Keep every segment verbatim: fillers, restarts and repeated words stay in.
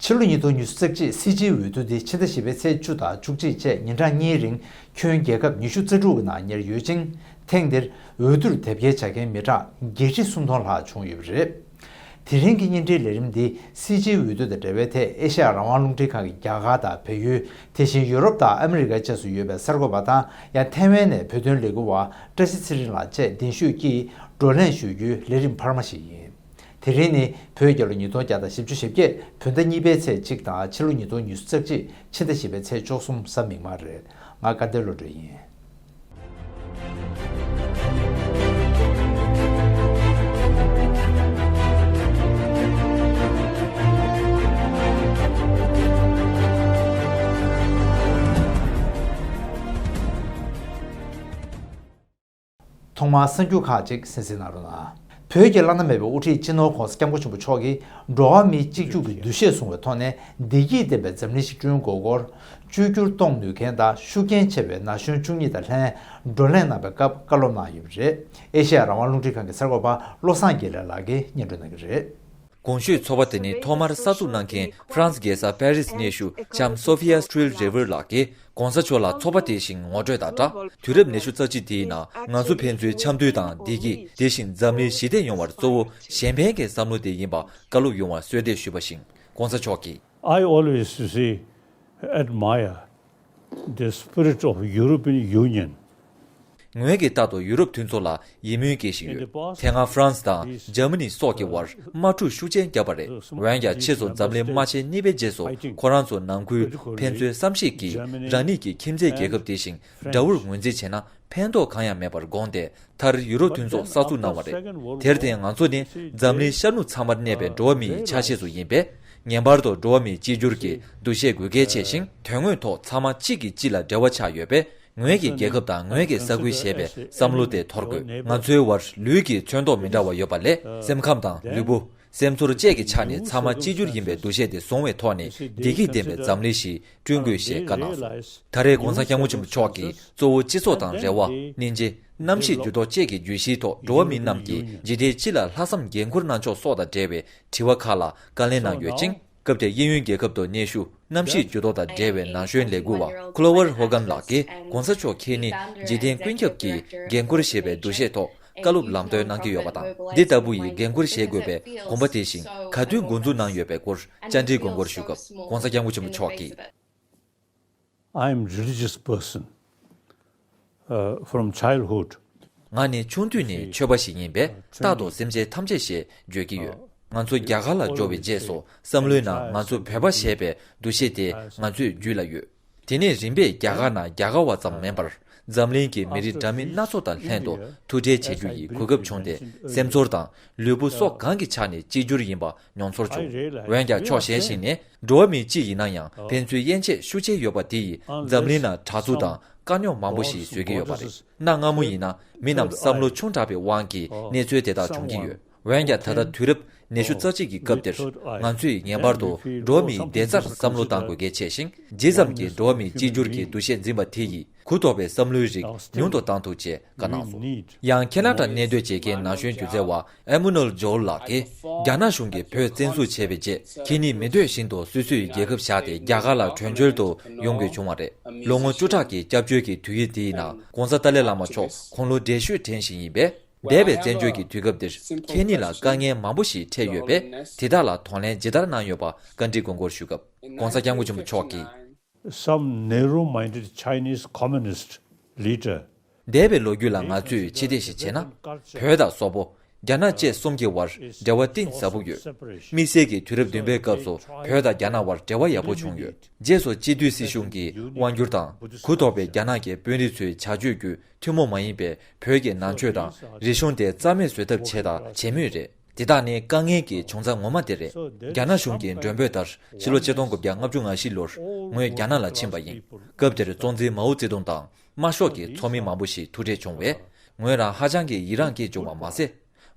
ཕྱི་ལོ་ཉིས་སྟོང་ཉི་ཤུ་རྩ་གཅིག་སྲིད་སྤྱིའི་འོས་བསྡུ་འདི་ཕྱི་ཟླ་བཞི་པའི་ཚེས་བཅུ་དང་བཅུ་གཅིག་བཅས་ཉིན་གྲངས་གཉིས་རིང་ཁྱོན་རྒྱལ་ཁབ་ཉི་ཤུ་རྩ་དྲུག་གི་ནང་གཉེར་ཡོད་ཅིང་། ཐེངས་འདིར་འོས་བསྡུར་དེབ་སྐྱེལ་བྱ་མཁན་མི་གྲངས་བརྒྱད་ཁྲི་སུམ་སྟོང་ལྷག་བྱུང་ཡོད་པ་རེད། དེ་རིང་གི་བརྙན་འཕྲིན་ལས་རིམ་འདི་སྲིད་སྤྱིའི་འོས་བསྡུ་དང་འབྲེལ་བའི་ཐད་ཨེ་ཤ་ཡ་རང་དབང་རླུང་འཕྲིན་ཁང་གིས་རྒྱ་གར་དང་བལ་ཡུལ། དེ་བཞིན་ཡུ་རོབ་དང་ཨ་མི་རི་ཀ་བཅས་སུ་ཡོད་པའི་གསར་འགོད་པ་དང་། ཡང་ཐའེ་ཝན་ནས་བོད་དོན་ལས་འགུལ་བ་བཀྲ་ཤིས་ཚེ་རིང་ལགས་བཅས་གདན་ཞུས་ཀྱིས་བགྲོ་གླེང་ཞུ་རྒྱུའི་ལས་རིམ་འཕར་མ་ཞིག་ཡིན། དེ་རིང་ནི་བོད་རྒྱལ་ལོ་ཉིས་སྟོང་བརྒྱ་དང་བཞི་བཅུ་ཞེ་བརྒྱད་བོད་ཟླ་གཉིས་པའི་ཚེས་གཅིག་དང་ཕྱི་ལོ་ཉིས་སྟོང་ཉི་ཤུ་རྩ་གཅིག་ཕྱི་ཟླ་བཞི་པའི་ཚེས་བཅུ་གསུམ་གཟའ་མིག་དམར་རེད། ང་སྐལ་ལྡན་བློ་གྲོས་ཡིན། ཐོག་མར་གསར་འགྱུར་ཁག་ཅིག་གསན་གཟིགས་གནང་རོགས་གནང་། བོད་ཀྱི་བླ་ན་མེད་པའི་དབུ་ཁྲིད་སྤྱི་ནོར་༧གོང་ས་༧སྐྱབས་མགོན་ཆེན་པོ་མཆོག་གིས་འགྲོ་བ་མིའི་གཅིག་གྱུར་གྱི་འདུ་ཤེས་བཟུང་བའི་ཐོག་ནས་བདེ་སྐྱིད་ལྡན་པའི་འཛམ་གླིང་ཞིག་བསྐྲུན་དགོས་སྐོར། བཅོས་བསྒྱུར་གཏོང་ནུས་མཁན་དང་ཤུགས་རྐྱེན་ཆེ་བའི་ན་གཞོན་བཅུ་གཉིས་དང་ལྷན་བགྲོ་གླེང་གནང་བའི་སྐབས་བཀའ་སློབ་གནང་ཡོད་པ་རེད། ཨེ་ཤེ་ཡ་རང་དབང་རླུང་འཕྲིན་ཁང་གི་གསར་འགོད་པ་བློ་བཟང་དགེ་ལེགས་ལགས་ཀྱིས་སྙན་སྒྲོན་གནང་གི་རེད། གོང་ཞུས་ཚོགས་པ་དེ་ནི་ཐོག་མར་གསར་འཛུགས་གནང་མཁན་ཧྥ་རན་སི་རྒྱལ་ས་པེ་རི་སི་གནས་བཞུགས་ལྕམ་སོ་ཕི་ཡ་སི་ཊིལ་རེ་ཝེར་ལགས་ཀྱིས། ༧གོང་ས་མཆོག་ལ་ཚོགས་པ་དེ་བཞིན་ངོ་སྤྲོད་དང་སྦྲགས། དུས་རབས་ཉི་ཤུ་རྩ་གཅིག་དེའི་ནང་ང་ཚོ་ཕན་ཚུན་འཆམ་མཐུན་དང་བདེ་སྐྱིད། དེ་བཞིན་འཛམ་གླིང་ཞི་བདེ་ཡོང་བར་གཙོ་བོ་གཞན་ཕན་གྱི་བསམ་བློ་དེ་ཡིན་པ་བཀའ་སློབ་ཡོང་བར་གསོལ་འདེབས་ཞུས་པ་བཞིན། ༧གོང་ས་མཆོག་གིས། I always, you see, admire the spirit of European Union. ངོས་ཀྱིས་རྟག་ཏུ་ཡུ་རོབ་མཐུན་ཚོགས་ལ་ཡིད་སྨོན་སྐྱེ་བཞིན་ཡོད། དེ་སྔ་ཧྥ་རན་སི་དང་འཇར་མ་ནི་སོགས་ཀྱི་བར་དམག་འཁྲུག་ཤུགས་ཆེན་བརྒྱབ་པ་རེད། འོན་ཀྱང་ཕྱིས་སུ་འཛམ་གླིང་དམག་ཆེན་གཉིས་པའི་རྗེས་སུ་ཁོ་རང་ཚོ་ནང་ཁུལ་ཕན་ཚུན་བསམ་ཤེས་ཀྱིས་རང་ཉིད་ཀྱི་ཁྱིམ་མཚེས་རྒྱལ་ཁབ་དེ་བཞིན་དགྲ་བོར་ངོས་འཛིན་བྱས་ན་ཕན་ཐོགས་གང་ཡང་མེད་པར་དགོངས་ཏེ། མཐར་ཡུ་རོབ་མཐུན་ཚོགས་གསར་འཛུགས་གནང་བ་རེད། དེར་བརྟེན་ང་ཚོ་ནི་འཛམ་གླིང་ཤར་ནུབ་ཚང་མར་གནས་པའི་འགྲོ་བ་མིའི་ཆ་ཤས་སུ་ཡིན་པས། ངེས་པར་དུ་འགྲོ་བ་མིའི་གཅིག་གྱུར་གྱི་འདུ་ཤེས་དགོས་གལ་ཆེ་ཞིང་། དོན་དངོས་ཐོག་ཚང་མ་གཅིག་གིས་གཅིག་ལ་འབྲེལ་བ་ཆགས་ཡོད་པས། ངོས་ཀྱི་རྒྱལ་ཁབ་དང་ངོས་ཀྱི་ས་ཁུལ་ཞེས་པའི་བསམ་བློ་དེ་དོར་དགོས། ང་ཚོའི་བར་ལུས་ཀྱི་མཚོན་ཐོག་མི་འདྲ་བ་ཡོད་པ་ལས། སེམས་ཁམས་དང་ལུས་པོ། སེམས་ཚོར་བཅས་ཀྱི་ཆ་ནས་ཚང་མ་གཅིག་གྱུར་ཡིན་པའི་འདུ་ཤེས་དེ་བཟུང་བའི་ཐོག་ནས་བདེ་སྐྱིད་ལྡན་པའི་འཛམ་གླིང་ཞིག་བསྐྲུན་དགོས་ཞེས་བཀའ་གནང་སོང་། ད་རེས་༧གོང་ས་༧སྐྱབས་མགོན་ཆེན་པོ་མཆོག་གིས་གཙོ་བོ་སྤྱི་ཚོགས་དང་རེ་བ། སྙིང་རྗེ། གནམ་གཤིས་འགྱུར་ལྡོག་བཅས་ཀྱི་བརྗོད་གཞིའི་ཐོག་འགྲོ་བ་མིའི་རྣམས་ཀྱིས་འཇིག་རྟེན་སྤྱི་ལ་ལྷག་བསམ་འགན་འཁུར་གནང་ཕྱོགས་སོགས་དང་འབྲེལ་བའི་དྲི་བ་ཁག་ལ་བཀའ་ལན་གནང་ཡོད་ཅིང་། སྐབས་དེར་དབྱིན་ཡུལ་རྒྱལ་ཁབ་ཏུ་གནས་བཞུགས་གནམ་གཤིས་འགྱུར་ལྡོག་དང་འབྲེལ་བའི་ན་གཞོན་ལས་འགུལ་བ་ཁོ་ལོ་ཝར་ཧོ་གན་ལགས་ཀྱིས། ༧གོང་ས་མཆོག་ཁྱེད་ནི་འཇིག་རྟེན་ཀུན་ཁྱབ་ཀྱི་འགན་འཁུར་ཞེས་པའི་འདུ་ཤེས་ཐོག་བཀའ་སློབ་ལམ་སྟོན་གནང་གི་ཡོད་པ་དང་། འདི་ལྟ་བུ་ཡི་འགན་འཁུར་བཞེས་དགོས་པའི་དགོངས་པ་དེ་བཞིན་ག་དུས་འགོ་འཛུགས་གནང་ཡོད་པའི་སྐོར་བཅར་འདྲིའི་དགོངས་སྐོར་ཞུ་སྐབས། ༧གོང་ས་༧སྐྱབས་མགོན་ཆེན་པོ་མཆོག་གིས། I am religious person, uh, from childhood. ང་ནི་ཆུང་དུས་ནས་ཆོས་པ་ཞིག་ཡིན་པས་རྟག་ཏུ་སེམས་ཅན་ཐམས་ཅད་ཞེས་བརྗོད་ཀྱི་ཡོད། ང་ཚོ་རྒྱ་གར་ལ་འབྱོར་བའི་རྗེས་སུ་བསམ་བློའི་ནང་ང་ཚོ་བོད་པ་ཞེས་པའི་འདུ་ཤེས་དེ་ང་ཚོའི་རྒྱུད་ལ་ཡོད། དེ་ནས་རིམ་པས་རྒྱ་གར་ནང་རྒྱ་གར་བ་ཙམ་མིན་པར་འཛམ་གླིང་གི་མི་རིགས་འདྲ་མིན་སྣ་ཚོགས་དང་ལྷན་དུ་ཐུག་འཕྲད་བྱེད་རྒྱུ་ཡི་གོ་སྐབས་བྱུང་སྟེ་སེམས་ཚོར་དང་ལུས་པོ་སོགས་གང་གི་ཆ་ནས་གཅིག་གྱུར་ཡིན་པ་མྱོང་ཚོར་བྱུང་། འོན་ཀྱང་ཕྱོགས་གཞན་ཞིག་ནས་འགྲོ་བ་མི་གཅིག་ཡིན་ན་ཡང་ཕན་ཚུན་དབྱེ་འབྱེད་ཤུགས་ཆེ་ཡོད་པ་དེ་ཡིས་འཛམ་གླིང་ནང་དྲག་རྩུབ་དང་དཀའ་རྙོག་མང་པོ་ཞིག་བཟོས་ཀྱི་ཡོད་པ་རེད། གནའ་སྔ་མོ་ཡིན་ན་མི་རྣམས་བསམ་བློ་ཆུང་དྲགས་པའི་དབང་གིས་གནས་ཚུལ་དེ་དག་བྱུང་གི་ཡོད། འོན་ཀྱང་ད་ལྟ་དུས་རབས་ཉི་ཤུ་རྩ་གཅིག་གི་སྐབས་འདིར་ང་ཚོས་ངེས་པར་དུ་འགྲོ་བ་མིའི་བདེ་རྩར་བསམ་བློ་གཏང་དགོས་གལ་ཆེ་ཞིང་། ཇི་ཙམ་གྱིས་འགྲོ་བ་མིའི་གཅིག་གྱུར་གྱི་འདུ་ཤེས་འཛིན་པ་དེ་ཡིས་གུ་དོག་པའི་བསམ་བློའི་རིགས་ཉུང་དུ་གཏང་ཐུབ་ཅེས་བཀའ་གནང་སོང་། ཡང་ཁེ་ན་ཌར་གནས་སྡོད་བྱེད་མཁན་ན་གཞོན་སྒྱུ་རྩལ་བ་ཨེ་མུ་ནུལ་ཇོལ་ལགས་ཀྱིས། རྒྱ་ནག་གཞུང་གིས་བོད་བཙན་འཛུལ་བྱས་པའི་རྗེས་ཁྱེད་ཉིད་མི་འདོད་བཞིན་དུ་སོ་སོའི་རྒྱལ་ཁབ་བཞག་སྟེ་རྒྱ་གར་ལ་བྲོས་བྱོལ་དུ་ཡོང་དགོས་བྱུང་བ་རེད། ལོ་ངོ་བཅུ་ཕྲག་གི་སྐྱབས་བཅོལ་གྱི་དུས་ཡུན་དེའི་ནང་༧གོང་ས་ཏཱ་ལའི་བླ་མ་མཆོག་ཁོང་ལོ་བགྲེས་ཤོས་དྲན་བཞིན་ཡིན་པས། འདས་པའི་བཙན་བྱོལ་གྱི་དུས་སྐབས་འདིར་ཁྱེད་ཉིད་ལ་དཀའ་ངལ་མང་པོ་ཞིག་འཕྲད་ཡོད་པས། དེ་དག་ལ་གདོང་ལེན་ཇི་ལྟར་གནང་ཡོད་པ་བཀའ་འདྲི་དགོངས་སྐོར་ཞུ་སྐབས། ༸གོང་ས་༸སྐྱབས་མགོན་ཆེན་པོ་མཆོག་གིས། Some narrow-minded Chinese communist leader འདས་པའི་ལོ་རྒྱུས་ལ་ང་ཚོས་ཕྱི་བལྟས་ཤིག་བྱས་ན། བོད་དང་སོག་པོ། རྒྱ་ནག་བཅས་གསུམ་གྱི་བར་འབྲེལ་བ་གཏིང་ཟབ་པོ་ཡོད། དམིགས་བསལ་གྱི་དུས་རབས་བདུན་པའི་སྐབས་སུ་བོད་དང་རྒྱ་ནག་བར་འབྲེལ་བ་ཡག་པོ་བྱུང་ཡོད། རྗེས་སུ་སྤྱི་འཐུས་སྲིད་གཞུང་གིས་དབང་བསྒྱུར་དང་། གུ་དོག་པའི་རྒྱ་ནག་གི་དཔོན་རིགས་ཚོའི་བྱ་སྤྱོད་བརྒྱུད་ཐུན་མོང་མ་ཡིན་པའི་བོད་ཀྱི་ནང་ཆོས་དང་རིག་གཞུང་དེ་རྩ་མེད་བཟོ་ཐབས་བྱས་དང་བྱེད་མུས་རེད། དེ་དག་ནི་དཀའ་ངལ་གྱི་བྱུང་རྩ་ངོ་མ་དེ་རེད། རྒྱ་ནག་གཞུང་གི་མགྲོན་འབོད་ལྟར་ཕྱི་ལོ་ཆིག་སྟོང་དགུ་བརྒྱ་ལྔ་བཅུ་ང་བཞི་ལོར་ངོས་རྒྱ་ནག་ལ་ཕྱིན་པ་ཡིན། སྐབས་དེར་གཙོ་འཛིན་མའོ་ཙེ་ཏུང་དང་། དམར་ཤོག་གི་ཚོགས་མི་མང་པོ་ཞིག་ཐུག་འཕྲད་བྱུང་བས། ངོས་རང་ཧ་ཅང་གི་ཡི་རངས་སྐྱེས་བྱུང་བ་མ་ཟད།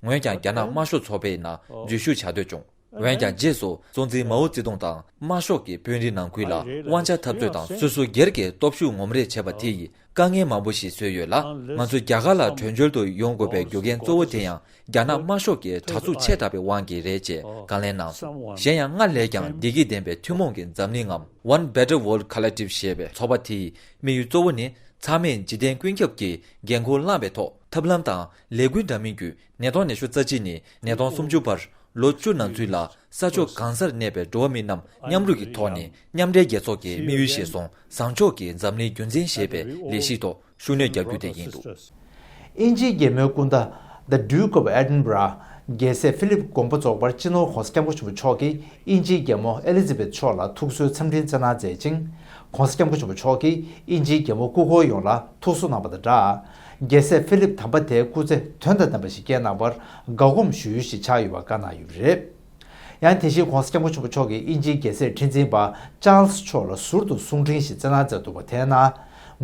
ངོས་ཀྱང་རྒྱ་ནག་དམར་ཤོག་ཚོགས་པའི་ནང་འཛུལ་ཞུགས་བྱ་འདོད་བྱུང་། འོན་ཀྱང་རྗེས་སུ་གཙོ་འཛིན་མའོ་ཙེ་ཏུང་དང་དམར་ཤོག་གིས་དཔོན་རིགས་ནང་ཁུལ་ལ་དབང་ཆ་འཐབ་རྩོད་དང་སོ་སོ་སྒེར་གྱི་སྟོབས་ཤུགས་ངོམ་རེས་བྱས་པ་དེ་ཡིས་དཀའ་ངལ་མང་པོ་ཞིག་བཟོས་ཡོད་ལ། ང་ཚོ་རྒྱ་གར་ལ་བྲོས་བྱོལ་དུ་ཡོང་དགོས་པའི་རྒྱུ་རྐྱེན་གཙོ་བོ་དེ་ཡང་རྒྱ་ནག་དམར་ཤོག་གི་དྲག་རྩུབ་ཆེ་དྲགས་པའི་དབང་གིས་རེད་ཅེས་བཀའ་ལན་གནང་སོང་། གཞན་ཡང་སྔར་ལས་ཀྱང་བདེ་སྐྱིད་ལྡན་པའི་ཐུན་མོང་གི་འཛམ་གླིང་ངམ། One Better World Collective ཞེས་པའི་ཚོགས་པ་དེའི་དམིགས་ཡུལ་གཙོ་བོ་ནི། ཚང་མས་འཇིག་རྟེན་ཀུན་ཁྱབ་ཀྱི་འགན་ཁུར་བླངས་པའི་ཐོག་ཐབས་ལམ་དང་ལས་འགུལ་འདྲ་མིན་བརྒྱུད། ཉིས་སྟོང་ཉི་ཤུ་རྩ་གཅིག་ནས་ཉིས་སྟོང་སུམ་ཅུ་བར་ལོ་བཅུ་ནང་ཚུད་ལ་ས་ཕྱོགས་གང་སར་གནས་པའི་འགྲོ་བ་མི་རྣམས་མཉམ་རུབ་ཀྱི་ཐོག་ནས་མཉམ་འབྲེལ་རྒྱལ་ཚོགས་ཀྱི་དམིགས་ཡུལ་གཞིར་བཟུང་བཟང་ཕྱོགས་ཀྱི་འཛམ་གླིང་རྒྱུན་འཛིན་ཞེས་པའི་ལས་གཞིའི་ཐོག་ཤུགས་སྣོན་རྒྱག་རྒྱུ་དེ་ཡིན་འདུག། དབྱིན་ཇིའི་རྒྱལ་མོའི་སྐུ་ཟླ། The Duke of Edinburgh རྒྱལ་སྲས་ཕི་ལིབ་དགོངས་པ་རྫོགས་པར་སྤྱི་ནོར་༧གོང་ས་༧སྐྱབས་མགོན་ཆེན་པོ་མཆོག་གིས་དབྱིན་ཇིའི་རྒྱལ་མོ་ཨེ་ལི་ཛ་བེཐ་མཆོག་ལ་ཐུགས་གསོའི་འཚམས་འཕྲིན་སྩལ་གནང་མཛད་ཅིང་། ༧གོང་ས་༧སྐྱབས་མགོན་ཆེན་པོ་མཆོག་གིས་དབྱིན་ཇིའི་རྒྱལ་མོ་སྐུ་འཁོར་ཡོངས་ལ་ཐུགས་གསོ་གནང་བ་དང་སྦྲགས། རྒྱལ་སྲས་ཕི་ལིབ་དམ་པ་དེའི་སྐུ་ཚེ་དོན་དང་ལྡན་པ་ཞིག་བསྐྱལ་གནང་བར་དགའ་སྒོམ་ཞུ་ཡུལ་ཞིག་ཆགས་ཡོད་པ་བཀའ་གནང་ཡོད་པ་རེད། ཡང་དེ་བཞིན་༧གོང་ས་༧སྐྱབས་མགོན་ཆེན་པོ་མཆོག་གིས་དབྱིན་ཇིའི་རྒྱལ་སྲས་ཁྲི་འཛིན་པ་ཅཱལ་སི་མཆོག་ལ་ཟུར་དུ་གསུང་འཕྲིན་ཞིག་སྩལ་གནང་མཛད་འདུག་པ། དེའི་ནང་།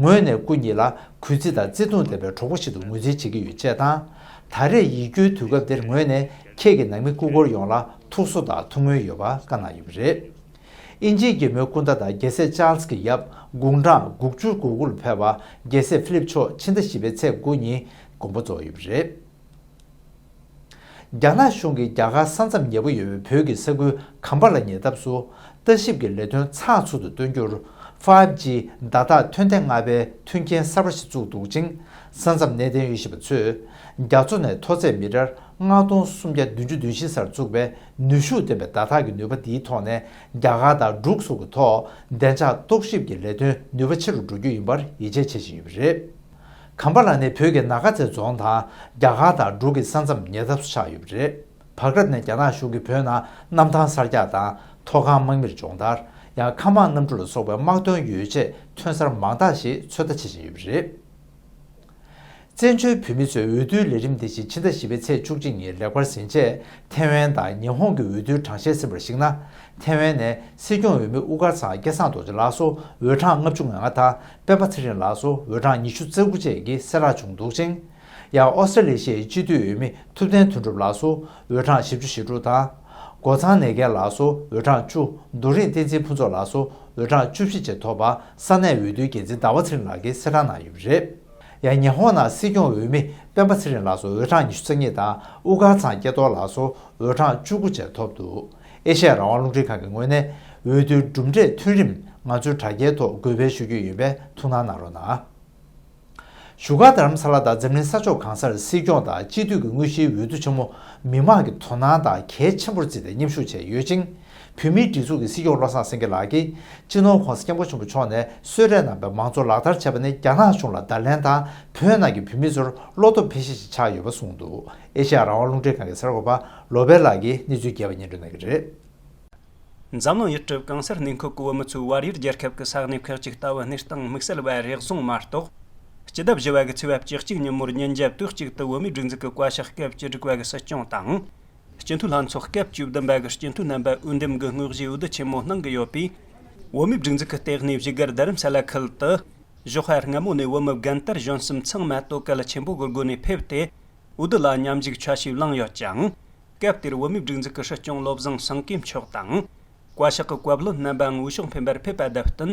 ངོས་ནས་སྐུ་ཉིད་ལ་གུས་བརྩི་དང་བརྩེ་གདུང་ལྡན་པའི་གྲོགས་པོ་ཞིག་ཏུ་ངོས་འཛིན་བྱེད་ཀྱི་ཡོད་ཅེས་དང་། ད་རེས་ཡིད་སྐྱོའི་དུས་སྐབས་འདིར་ངོས་ནས་ཁྱེད་ཀྱི་ནང་མི་སྐུ་འཁོར་ཡོངས་ལ་ཐུགས་གསོ་དང་ཐུགས་སྨོན་ཡོད་པ་བཀའ་གནང་ཡོད་པ་རེད། དབྱིན་ཇིའི་རྒྱལ་མོའི་སྐུ་ཟླ་དང་རྒྱལ་སྲས་ཅཱལ་སི་ཀྱི་ཡབ་དགུང་གྲངས་དགུ་བཅུ་གོ་དགུ་ལ་ཕེབས་པ་རྒྱལ་སྲས་ཕི་ལིབ་མཆོག་ཕྱི་ཟླ་བཞི་པའི་ཚེས་དགུ་ཉིན་དགོངས་པ་རྫོགས་ཡོད་པ་རེད། རྒྱ་ནག་གཞུང་གིས་རྒྱ་གར་ས་མཚམས་ཉེ་པོ་ཡོད་པའི་བོད་ཀྱི་ས་ཁུལ་གམ་པ་ལ་ཉེ་འདབས་སུ་ལྟ་ཞིབ་ཀྱི་ལས་དོན་ཚགས་ཚུད་དུ་གཏོང་རྒྱུར་ཕའིབ་ཇི་བརྡ་ཐག་ཐོན་ཐེངས་ལྔ་པའི་མཐུན་རྐྱེན་གསར་པ་ཞིག་བཙུགས་འདུག་ཅིང་། ས་མཚམས་གནད་དོན་དབྱེ་ཞིབ་པ་ཚོས་རྒྱ་མཚོ་ནས་མཐོ་ཚད་མི་ཊར་ལྔ་སྟོང་སུམ་བརྒྱ་བདུན་ཅུ་དོན་བཞི་སར་བཙུགས་པའི་ནུས་ཤུགས་ལྡན་པའི་བརྡ་ཐག་གི་ནུས་པ་འདིའི་ཐོག་ནས་རྒྱ་གར་དང་འབྲུག་སོགས་ཀྱི་ཐོག་བདེ་འཇགས་རྟོག་ཞིབ་ཀྱི་ལས་དོན་ནུས་པ་ཆེ་རུ་འགྲོ་རྒྱུ་ཡིན་པར་ཡིད་ཆེས་བྱེད་བཞིན་ཡོད་པ་རེད། གམ་པ་ལ་ནི་བོད་ཀྱི་ན་ཁ་ཚའི་རྫོང་དང་རྒྱ་གར་དང་འབྲུག་གི་ས་མཚམས་ཉེ་འདབས་སུ་ཆགས་ཡོད་པ་རེད། བར་སྐབས་ནས་རྒྱ་ནག་གཞུང་གིས་བོད་ནང་གནམ་ཐང་གསར་རྒྱག་དང་མཐོ་སྒང་དམག་མིར་སྦྱོང་བརྡར། ཡང་མཁའ་དམག་གནམ་གྲུ་ལ་སོགས་པའི་དམག་དོན་ཡོ་བྱད་ཐོན་གསར་མང་དག་ཞིག་ཚོད་ལྟ་བྱེད་བཞིན་ཡོད་པ་རེད། བཙན་བྱོལ་བོད་མི་ཚོའི་འོས་བསྡུའི་ལས་རིམ་དེ་བཞིན་ཕྱི་ཟླ་བཞི་པའི་ཚེས་བཅུ་གཅིག་ཉིན་ལེགས་པར་ཟིན་རྗེས། ཐེ་ཝན་དང་ཉི་ཧོང་གི་འོས་བསྡུའི་གྲངས་བཤེར་ཟིན་པར་གཞིགས་ན། ཐེ་ཝན་ནས་སྲིད་སྐྱོང་འོས་མི་དབུ་དཀར་ཚང་སྐལ་བཟང་རྡོ་རྗེ་ལགས་སུ་འོས་གྲངས་ལྔ་བཅུ་ང་ལྔ་དང་སྤེན་པ་ཚེ་རིང་ལགས་སུ་འོས་གྲངས་ཉི་ཤུ་རྩ་དགུ་བཅས་ཀྱི་གསལ་བསྒྲགས་བྱུང་འདུག་ཅིང་། ཡང་ཨོ་སི་ཀྲེ་ལི་ཤའི་སྤྱི་འཐུས་འོས་མི་ཐུབ་བསྟན་དོན་གྲུབ་ལགས་སུ་འོས་གྲངས་བཞི་བཅུ་ཞེ་དྲུག་དང་། སྒོ་ཚང་ནེ་གན་ལགས་སུ་འོས་གྲངས་བཅུ། རྡོ་རིང་བསྟན་འཛིན་ཕུན་ཚོགས་ལགས་སུ་འོས་གྲངས་བཅུ་བཞི་བཅས་ཐོབ་པ་ས་གནས་འོས་བསྡུའི་འགན་འཛིན་ཟླ་བ་ཚེ་རིང་ལགས་ཀྱིས་གསལ་བསྒྲགས་གནང་ཡོད་པ་རེད། ཡང་ཉི་ཧོང་ནང་སྲིད་སྐྱོང་འོས་མི་སྤེན་པ་ཚེ་རིང་ལགས་སུ་འོས་གྲངས་ཉི་ཤུ་རྩ་གཉིས་དང་དབུ་དཀར་ཚང་སྐལ་རྡོར་ལགས་སུ་འོས་གྲངས་བཅུ་དགུ་བཅས་ཐོབ་འདུག། ཨེ་ཤ་ཡ་རང་དབང་རླུང་འཕྲིན་ཁང་གི་ངོས་ནས་འོས་བསྡུའི་གྲུབ་འབྲས་ཐོན་རིམ་ང་ཚོའི་དྲ་རྒྱའི་ཐོག་འགོད་སྤེལ་ཞུ་རྒྱུ་ཡིན་པས་ཐུགས་སྣང་གནང་རོགས་གནང་། བཞུགས་སྒར་རྡ་རམ་ས་ལ་དང་འཛམ་གླིང་ས་ཕྱོགས་གང་སར་སྲིད་སྐྱོང་དང་སྤྱི་འཐུས་ཀྱི་དངོས་གཞིའི་འོས་བསྡུ་ཆེན་མོ་མི་མང་གི་དོ་སྣང་དང་གལ་ཆེན་པོར་བརྩིས་ཏེ་མཉམ་ཞུགས་བྱས་ཡོད་ཅིང་། བོད་མིའི་སྒྲིག་འཛུགས་ཀྱི་སྲིད་སྐྱོང་བློ་བཟང་སེང་གེ་ལགས་ཀྱིས་སྤྱི་ནོར་༧གོང་ས་༧སྐྱབས་མགོན་ཆེན་པོ་མཆོག་ནས་གསོལ་རས་གནང་པའི་མང་གཙོ་ལག་བསྟར་བྱས་པ་ནི་རྒྱ་ནག་གཞུང་ལ་བརྡ་ལན་དང་བོད་ནང་གི་བོད་མི་ཚོར་བློ་སྟོབས་འཕེལ་གཞི་ཞིག་ཆགས་ཡོད་པ་གསུངས་འདུག། ཨེ་ཤ་ཡ་རང་དབང་རླུང་འཕྲིན་ཁང་གི་གསར་འགོད་པ་བློ་བྷེ་ལགས་ཀྱིས་གནས་ཚུལ་རྒྱས་པ་སྙན་སྒྲོན་གནང་གི་རེད། འཛམ་གླིང་ཡུལ་གྲུ་གང་སར་གནས་འཁོད་ཀྱི་བོད་མི་ཚོས་བལ་ཡུལ་རྒྱལ་ཁབ་ཀྱི་ས་གནས་ཁག་ཅིག་ལྟ་བུ་གནས་སྟངས་དམིགས་བསལ་བ་རེ་ཟུང་མ་གཏོགས། སྤྱི་ཟླ་བཞི་བ་གི་ཚེས་པ་བཅུ་གཅིག་ཉིན་མོར་ཉིན་རྒྱབ་དུས་གཅིག་ཏུ་བོད་མིའི་སྒྲིག་འཛུགས་ཀྱི་བཀའ་ཤག་སྐབས་བཅུ་དྲུག་པ་གི་སྲིད་སྐྱོང་དང་། སྤྱི་འཐུས་ལྷན་ཚོགས་སྐབས་བཅུ་བདུན་པ་གི་སྤྱི་འཐུས་རྣམ་པ་འོས་འདེམས་ཀྱི་དངོས་གཞིའི་འོས་བསྡུ་ཆེན་མོ་གནང་གི་ཡོད་པས། བོད་མིའི་སྒྲིག་འཛུགས་ཀྱི་ལྟེ་གནས་བཞུགས་སྒར་རྡ་རམ་ས་ལ་ཁུལ་དུ། ཞོགས་པ་སྔ་མོ་ནས་བོད་མི་རྒན་དར་གཞོན་གསུམ་ཚང་མ་སྟོད་ག་ལ་ཆེན་པོ་གི་སྒོ་ནས་ཕེབས་ཏེ། འོས་བསྡུ་ལ་མཉམ་ཞུགས་ཆ་ཤས་བླངས་ཡོད་ཅིང་། སྐབས་དེར་བོད་མིའི་སྒྲིག་འཛུགས་ཀྱི་སྲིད་སྐྱོང་བློ་བཟང་སེང་གེ་མཆོག་དང་། བཀའ་ཤག་གི་བཀའ་བློན་རྣམ་པའང་འོས་ཤོག་འཕེན་པར་ཕེབས་པ་དང་བསྟུན།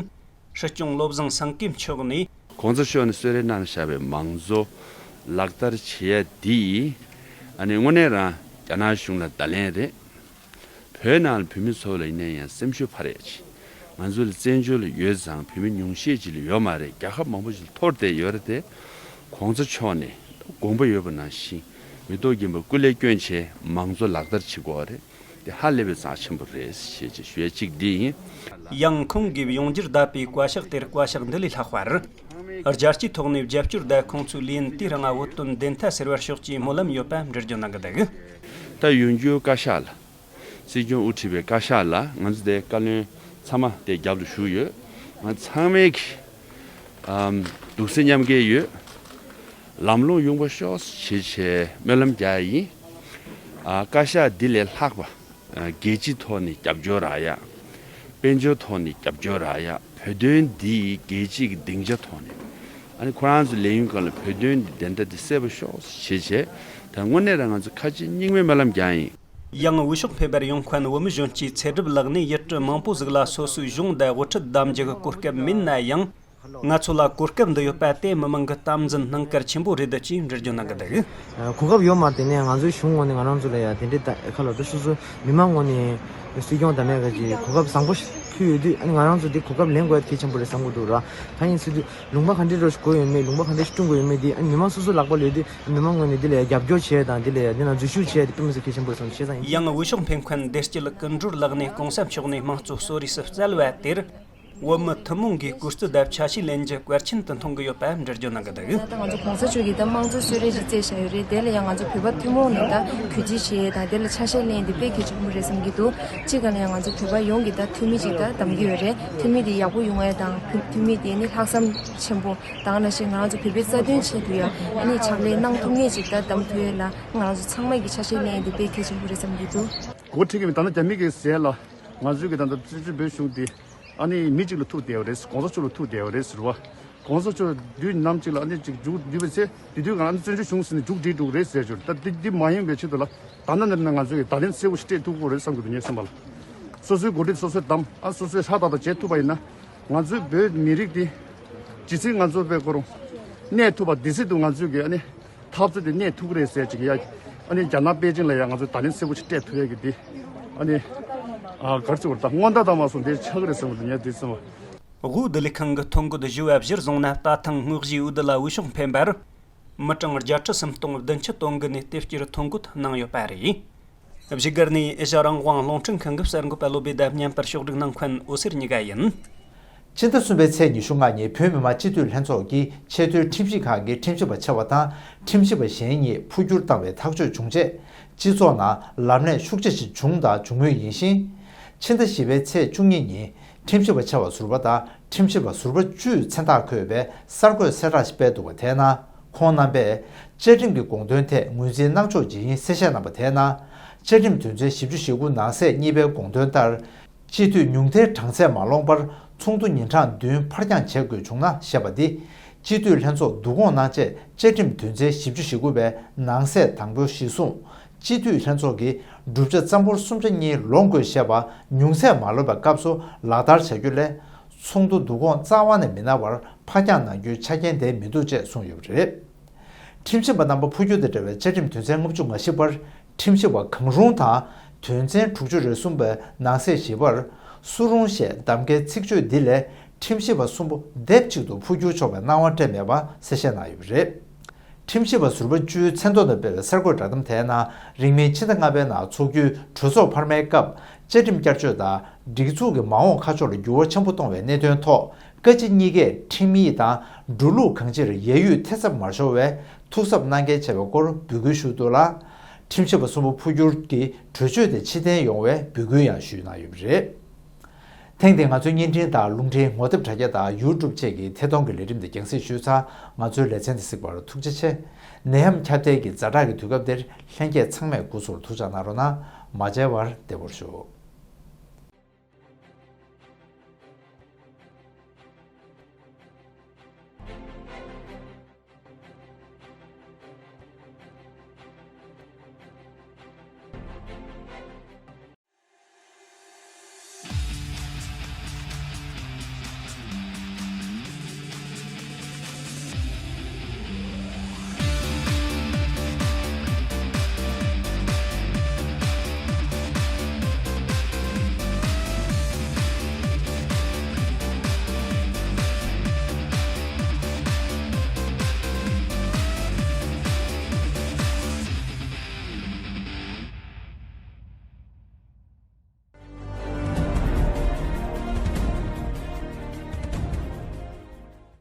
སྲིད་སྐྱོང་བློ་བཟང་སེང་གེ་མཆོག་ནས། གོང་ས་མཆོག་ནས་གསོལ་རས་གནང་བཞག་པའི་མང་གཙོ་ལག་བསྟར་བྱེད་ཡ་འདི། ཨ་ནི་དངོས་གནས་རང་རྒྱ་ནག་གཞུང་ལ་བརྡ་ལན་རེད། བོད་ནང་ལ་བོད་མི་ཚོ་ལ་ཡིན་ན་ཡང་སེམས་ཤུགས་འཕར་ཡ་ཅིག། ང་ཚོ་ལ་བཙན་བྱོལ་ལ་ཡོད་ཙང་བོད་མི་ཉུང་ཤས་ཅིག་ལ་ཡོད་མ་རེད། རྒྱལ་ཁབ་མང་པོ་ཞིག་ལ་འཐོར་བསྡད་ཡོད་རེད་དེ། གོང་ས་མཆོག་ནས་དགོངས་པ་ཡོད་པ་ནང་བཞིན་མེ་ཏོག་རྒྱན་པ་སྐུ་ལས་བསྐྱོན་བྱས་མང་གཙོ་ལག་བསྟར་བྱེད་དགོས་རེད། དེ་ཧ་ལས་པའི་རྩ་ཆེན་པོ་རེད་ཞེས་ཅིག་ཞུ་ཡ་གཅིག་འདི་ཡིན། ཡང་ཁོང་གིས་ཡོང་འགྱུར་ཟླ་པའི་བཀའ་ཤག་དེར་བཀའ་ཤག་འདི་ལས་ལྷག་པར། རྒྱལ་སྤྱིའི་ཐོག་ནས་རྒྱབ་སྐྱོར་དང་ཁོང་ཚོའི་ལས་ཡུན་དུས་རིང་བ་བོད་དོན་བདེན་མཐའ་གསལ་བར་ཤོག་ཅེས་སྨོན་ལམ་ཡོད་པ་འགྲེལ་བརྗོད་གནང་གི་འདུག། ད་ཡོང་རྒྱུའི་བཀའ་ཤག་ལ། སྲིད་སྐྱོང་དབུ་ཁྲིད་པའི་བཀའ་ཤག་ལ་ང་ཚོ་དེ་བཀའ་བློན་ཚང་མ་དེ་རྒྱབ་ཏུ་བཞུགས་ཡོད། ང་ཚང་མས་ཀྱི་ཨམ་གདུང་སེམས་མཉམ་སྐྱེད་ཡོད། ལམ་ལྷོང་ཡོང་བ་ཤོག་ཞེས་བྱས་སྨོན་ལམ་རྒྱག་ཡ་ཡིན། ཨ་བཀའ་ཤག་འདི་ལས་ལྷག་པ་ཨ་རྒྱལ་སྤྱིའི་ཐོག་ནས་རྒྱབ་སྐྱོར་རག་ཡ། དཔལ་འབྱོར་ཐོག་ནས་རྒྱབ་སྐྱོར་རག་ཡ། བོད་དོན་འདི་རྒྱལ་སྤྱིའི་སྡིངས་ཆ་ཐོག་ནས་ཨ་ནི་ཁོ་རང་ཚོ་ལས་ཡུན་གང་ལ་བོད་དོན་འདི་བདེན་མཐའ་འདི་གསལ་པོ་ཤོག་ཞེས་བྱས་ད་དངོས་གནས་རང་ང་ཚོ་ཁ་ཆེ་སྙིང་མའི་སྨོན་ལམ་རྒྱག་ཡིན། ཡང་འོས་ཤོག་འཕེན་པར་ཡོང་མཁན་བོད་མི་གཞོན་སྐྱེས་ཚེ་སྒྲུབ་ལགས་ནས་ཡུལ་གྲུ་མང་པོ་ཟིག་ལ་སོ་སོའི་གཞུང་དང་དབུ་ཁྲིད་གདམ་རྒྱུ་གི་གོ་སྐབས་མེད་ན་ཡང་། ང་ཚོ་ལ་གོ་སྐབས་འདི་ཡོད་པ་དེ་མི་མང་གི་དམ་འཛིན་སྣང་གལ་ཆེན་པོ་རེད་ཅེས་འགྲེལ་བརྗོད་གནང་གི་འདུག། གོ་སྐབས་ཡོད་མ་རེད་དེ་ནས་ང་ཚོའི་གཞུང་ངོས་ནས་ང་རང་ཚོ་ལ་ཡ་དེ་འདྲའི་ད་ཁ་ལ་དུ་སོ་སོའི་མི་མང་ངོས་ནས་སྲིད་སྐྱོང་དང་མེད་ག་ཅིག་གོ་སྐབས་བཟང་པོ་ཕུལ་ཡོད་དུས། ཨ་ནི་ང་རང་ཚོ་འདི་གོ་སྐབས་ལེན་དགོས་ཡ་གལ་ཆེན་པོ་རེད་བསམ་གི་འདུག་ར། གང་ཡིན་ཟེར་དུས་ལུང་པ་ག་འདྲའི་རོ་ཞིག་དགོས་ཡོད་མེད། ལུང་པ་ག་འདྲ་ཞིག་བསྐྲུན་དགོས་ཡོད་མེད་འདི་ཨ་ནི་མི་མང་ངོས་ནས་འདི་ལ་ཡ་རྒྱབ་སྐྱོར་བྱས་དང་འདི་ལ་ཡ་འདི་ན་འཛུལ་ཞུགས་བྱས་དེ་དཔེ་མི་སྲིད་གལ་ཆེན་པོ་རེད་བསམ་བྱས་ཙང་ཡིན། ཡང་འོས་ཤོག་འཕེན་མཁན་བདེ་སྐྱིད་ཀུན་སྒྲོལ་ལགས་ནས་གོང་ས་མཆོག་ནས་དམངས་གཙོ་གསོ་རེས་སུ་བསྩལ་བ་དེར། བོད་མི་ཐུན་མོང་གིས་སྐུ་རྩེད་དང་ཆ་ཤས་ལེན་རྒྱུ་གལ་ཆེན་དུ་མཐོང་གི་ཡོད་པ་འགྲེལ་བརྗོད་གནང་གི་འདུག། ད་ང་ཚོ་གོང་ས་མཆོག་གིས་ད་དམངས་གཙོ་གསོལ་རས་ཅིག་བསྩལ་བཞག་ཡོད་རེད། དེ་ལ་ཡང་ང་ཚོ་བོད་པ་ཐུན་མོང་ནས་ད་གུས་བརྩི་བྱེད་དང་དེ་ལ་ཆ་ཤས་ལེན་དེ་དཔེ་གལ་ཆེན་པོ་རེད་བསམ་གྱི་འདུག། གཅིག་ག་ལ་ཡང་ང་ཚོ་བོད་པ་ཡོངས་ཀྱིས་ད་འཐུས་མི་ཅིག་ད་གདམ་གྱི་ཡོད་རེད། འཐུས་མི་དེ་ཡག་པོ་ཡོང་ཡ་དང་འཐུས་མི་དེ་ནི་ལྷག་བསམ་ཆེན་པོ་དང་ནང་བཞིན་ང་རང་ཚོ་བོད་པའི་རྩ་དོན་ཆེད་དུ་ཡང་ཨ་ནི་ཕྱག་ལས་གནང་ཐུབ་མཁན་ཅིག་ད་གདམ་ཐུབ་ཡ་ལ་ང་རང་ཚོ་ཚང་མ་གིས་ཆ་ཤས་ལེན་དེ་དཔེ་གལ་ཆེན་པོ་རེད་བསམ་གྱི་འདུག། འགོ་ཁྲིད་ཀྱི་མི་ད་ནི་རྒྱ་མི་གི་ཟས་ལ་ང་ཚོའི་གི་ད་ལྟ་སྤྱི་སྤྱི་བོད་གཞུང་དེ་ཨ་ནི་མི་གཅིག་ལ་ཐུག་བསྡད་པ་རེད། གོང་ས་མཆོག་ལ་ཐུག་བསྡད་པ་རེད་ཟེར་བ། གོང་ས་མཆོག་དུས་ནམ་གཅིག་ལ་ཨ་ནི་གཅིག་མཇུག་བསྒྲིལ་བའི་ཚེ་དེ་དུས་གང་ཨ་ནི་བཙན་བྱོལ་གཞུང་ཟེར་ནས་མཇུག་བསྒྲིལ་འགྲོ་གི་རེད་ཟེར་ཞོར། ད་འདི་འདི་མ་ཡིན་པའི་ཆེད་དུ་ལ་ད་ནི་ནར་ན་ང་ཚོས་ཀྱི་བརྡ་ལན་གསལ་པོ་ཞིག་སྤྲད་ཐུབ་ཀྱི་རེད་བསམ་གྱི་འདུག། ངས་བསམ་པ་ལ་སོ་སོའི་འགོ་ཁྲིད་སོ་སོས་བདམས། ཨ་སོ་སོས་ཧྲ་ཏག་ཏག་བྱེད་ཐུབ་པ་ཡིན་ན་ང་ཚོའི་བོད་མི་རིགས་འདི་ཇི་སྲིད་ང་ཚོ་བོད་ཁོ་རང་གནས་ཐུབ་པ་དེ་སྲིད་དུ་ང་ཚོས་ཀྱི་ཨ་ནི་འཐབ་རྩོད་དེ་གནས་ཐུབ་ཀྱི་རེད་ཟེར་ཅིག་ཡ། ཨ་ནི་རྒྱ་ནག་པེ་ཅིང་ལ་ཡ་ང་ཚོས་བརྡ་ལན་གསལ་པོ་ཞིག་སྤྲད་ཐུབ་ཡ་གི་དེ་ཨ་ནི་ཨ་ག་རེ་ཟེར་བ་རེད། ད་སྔོན་བརྡ་བཏང་བ་སོང་དེ་ཆགས་ཀྱི་རེད་བསམ་གྱི་འདུག། ངས་དེ་བསམ་པ། དབུས་བདེ་ལེགས་ཁང་གི་ཐོ་འགོད་ཞུ་བ་གཞིར་བཟུང་ན། ད་ཐེངས་དངོས་གཞིའི་འོས་བསྡུ་ལ་འོས་ཤོག་འཕེན་པར་མི་གྲངས་བརྒྱད་ཁྲི་སུམ་སྟོང་བདུན་ཅུ་དོན་དགུ་ནས་དེབ་སྐྱེལ་ཐོ་འགོད་གནང་ཡོད་པ་རེད། བཞུགས་སྒར་ནས་ཨེ་ཤ་རང་དབང་རླུང་འཕྲིན་ཁང་གི་གསར་འགོད་པ་བློ་བྷེ་དང་བརྙན་པར་ཕྱོགས་སྒྲིག་གནང་མཁན་འོད་ཟེར་གཉིས་ཀ་ཡིན། ཕྱི་ཟླ་གསུམ་པའི་ཚེས་ཉི་ཤུ་ལྔ་ཉིན་བོད་མི་མང་སྤྱི་འཐུས་ལྷན་ཚོགས་ཀྱི་ཆེས་མཐོའི་ཁྲིམས་ཞིབ་ཁང་གི་ཁྲིམས་ཞིབ་པ་ཆེ་བ་དང་ཁྲིམས་ཞིབ་པ་གཞན་གཉིས་འཕོ་འགྱུར་བཏང་བའི་ཐག་གཅོད་བྱུང་རྗེས། སྤྱི་ཚོགས་ནང་ལབ་གླེང་ཤུགས་ཆེ་ཞིག་བྱུང་དང་འབྱུང་མུས་ཡིན་ཞིང་། ཕྱི་ཟླ་བཞི་པའི་ཚེས་བཅུ་གཉིས་ཉིན་ཁྲིམས་ཞིབ་པ་ཆེ་བ་ཟུར་པ་དང་ཁྲིམས་ཞིབ་པ་ཟུར་པ་བཅུའི་མཚན་རྟགས་འཁོད་པའི་གསར་འགོད་གསལ་བསྒྲགས་ཤིག་སྤེལ་འདུག་པ་དེའི་ནང་ཁོང་རྣམ་པས་བཅའ་ཁྲིམས་ཀྱི་དགོངས་དོན་ཐད་ངོས་འཛིན་གནང་ཕྱོགས་ཇི་ཡིན་གསལ་བཤད་གནང་པ་དེའི་ནང་། བཅའ་ཁྲིམས་དོན་ཚན་བཞི་བཅུ་ཞེ་དགུ་ནང་གསེས་གཉིས་པའི་དགོངས་དོན་ལྟར། སྤྱི་འཐུས་ཉུང་མཐའི་གྲངས་ཚད་མ་ལོངས་པར་ཚོགས་འདུ་ཉིན་གྲངས་བདུན་ཕར་འགྱངས་བྱེད་དགོས་བྱུང་ན་ཞེས་པ་འདི། སྤྱི་འཐུས་ལྷན་ཚོགས་བསྡུ་སྐོང་གནང་རྗེས་བཅའ་ཁྲིམས་དོན་ཚན་བཞི་བཅུ་ཞེ་དགུ་པའི་ནང་གསེས་དང་པོ་གཞིར་བཟུང་། སྤྱི་འཐུས་ལྷན་ཚོགས་ཀྱིས་བསྒྲུབ་བྱ་རྩ་འབོར་གསུམ་ཆ་གཉིས་ལོངས་དགོས་ཞེས་པ་ཉུང་ཚད་མ་ལོངས་པའི་སྐབས་སུ་ལག་བསྟར་བྱ་རྒྱུ་ལས། ཚོགས་འདུ་བསྡུ་སྐོང་རྩ་བ་ནས་མི་གནང་བར་ཕར་འགྱངས་གནང་རྒྱུའི་ཆ་རྐྱེན་དེ་མི་འདུག་ཅེས་གསུངས་ཡོད་པ་རེད། ཁྲིམས་ཞིབ་པ་རྣམ་པ་འཕོ་འགྱུར་དང་འབྲེལ་བའི་བཅའ་ཁྲིམས་དོན་ཚན་ལྔ་བཅུ་ང་བཞི་པར། ཁྲིམས་ཞིབ་པ་གང་རུང་དང་། དོན་ཚན་དྲུག་ཅུ་རེ་གསུམ་པའི་ནང་གསེས་བཞི་པར། སུ་རུང་ཞེས་གདམ་ཀའི་ཚིག་བརྗོད་འདི་ལས་ཁྲིམས་ཞིབ་པ་གསུམ་པོ་སྡེབ་གཅིག་ཏུ་འཕོ་འགྱུར་ཆོག་པའི་གནང་བ་སྤྲད་མེད་པ་གསལ་བཤད་གནང་ཡོད་པ་རེད། ཁྲིམས་ཞིབ་པ་ཟུར་པ་བཅུའི་མཚན་ཐོ་དང་འབྲེལ་བའི་གསར་འགོད་བསྒྲགས་གཏམ་དེའི་ནང་། རིང་མིན་ཕྱི་ཟླ་ལྔ་པའི་ནང་འཚོགས་རྒྱུའི་གྲོས་ཚོགས་འཕར་མའི་སྐབས། བཅའ་ཁྲིམས་བསྐྱར་བཅོས་དང་། སྒྲིག་འཛུགས་ཀྱི་མ་འོངས་ཁ་ཕྱོགས་ལ་འགྱུར་བ་ཆེན་པོ་གཏོང་བའི་གནད་དོན་ཐོག་བཀའ་སྤྱི་གཉིས་ཀས་ཁྲིམས་ཡིག་དང་འགྲོ་ལུགས་གང་ཅིར་ཡ་ཡུས་ཐེབས་ཚབས་མ་ཤོར་བའི་ཐུགས་གཟབ་གནང་གལ་ཆེ་བའི་སྐོར་འབོད་སྐུལ་ཞུས་འདུག་ལ། ཁྲིམས་ཞིབ་པ་གསུམ་པོ་འཕོ་འགྱུར་གྱི་གྲོས་ཆོད་དེ་ཕྱིར་འཐེན་ཡོང་བའི་འབོད་སྐུལ་ཡང་ཞུས་གནང་ཡོད་པ་རེད། ཐེངས་འདིའི་ང་ཚོའི་བརྙན་འཕྲིན་དང་རླུང་འཕྲིན་ངོ་དེབ་དྲ་རྒྱ་དང་ཡུ་ཊུབ་བཅས་ཀྱི་ཐད་གཏོང་གི་ལས་རིམ་འདི་རྒྱང་སྲིང་ཞུས་ཚར། ང་ཚོའི་ལེ་ཚན་འདི་གཟིགས་པར་ཐུགས་རྗེ་ཆེ། ནད་ཡམས་ཁྱབ་གདལ་གྱི་ཛ་དྲག་གི་དུས་སྐབས་འདིར་ལྷན་རྒྱས་ཚང་མས་སྐུ་གཟུགས་ལ་ཐུགས་ཅག་གནང་རོགས་གནང་། མ་མཇལ་བར་བདེ་པོར་བཞུགས།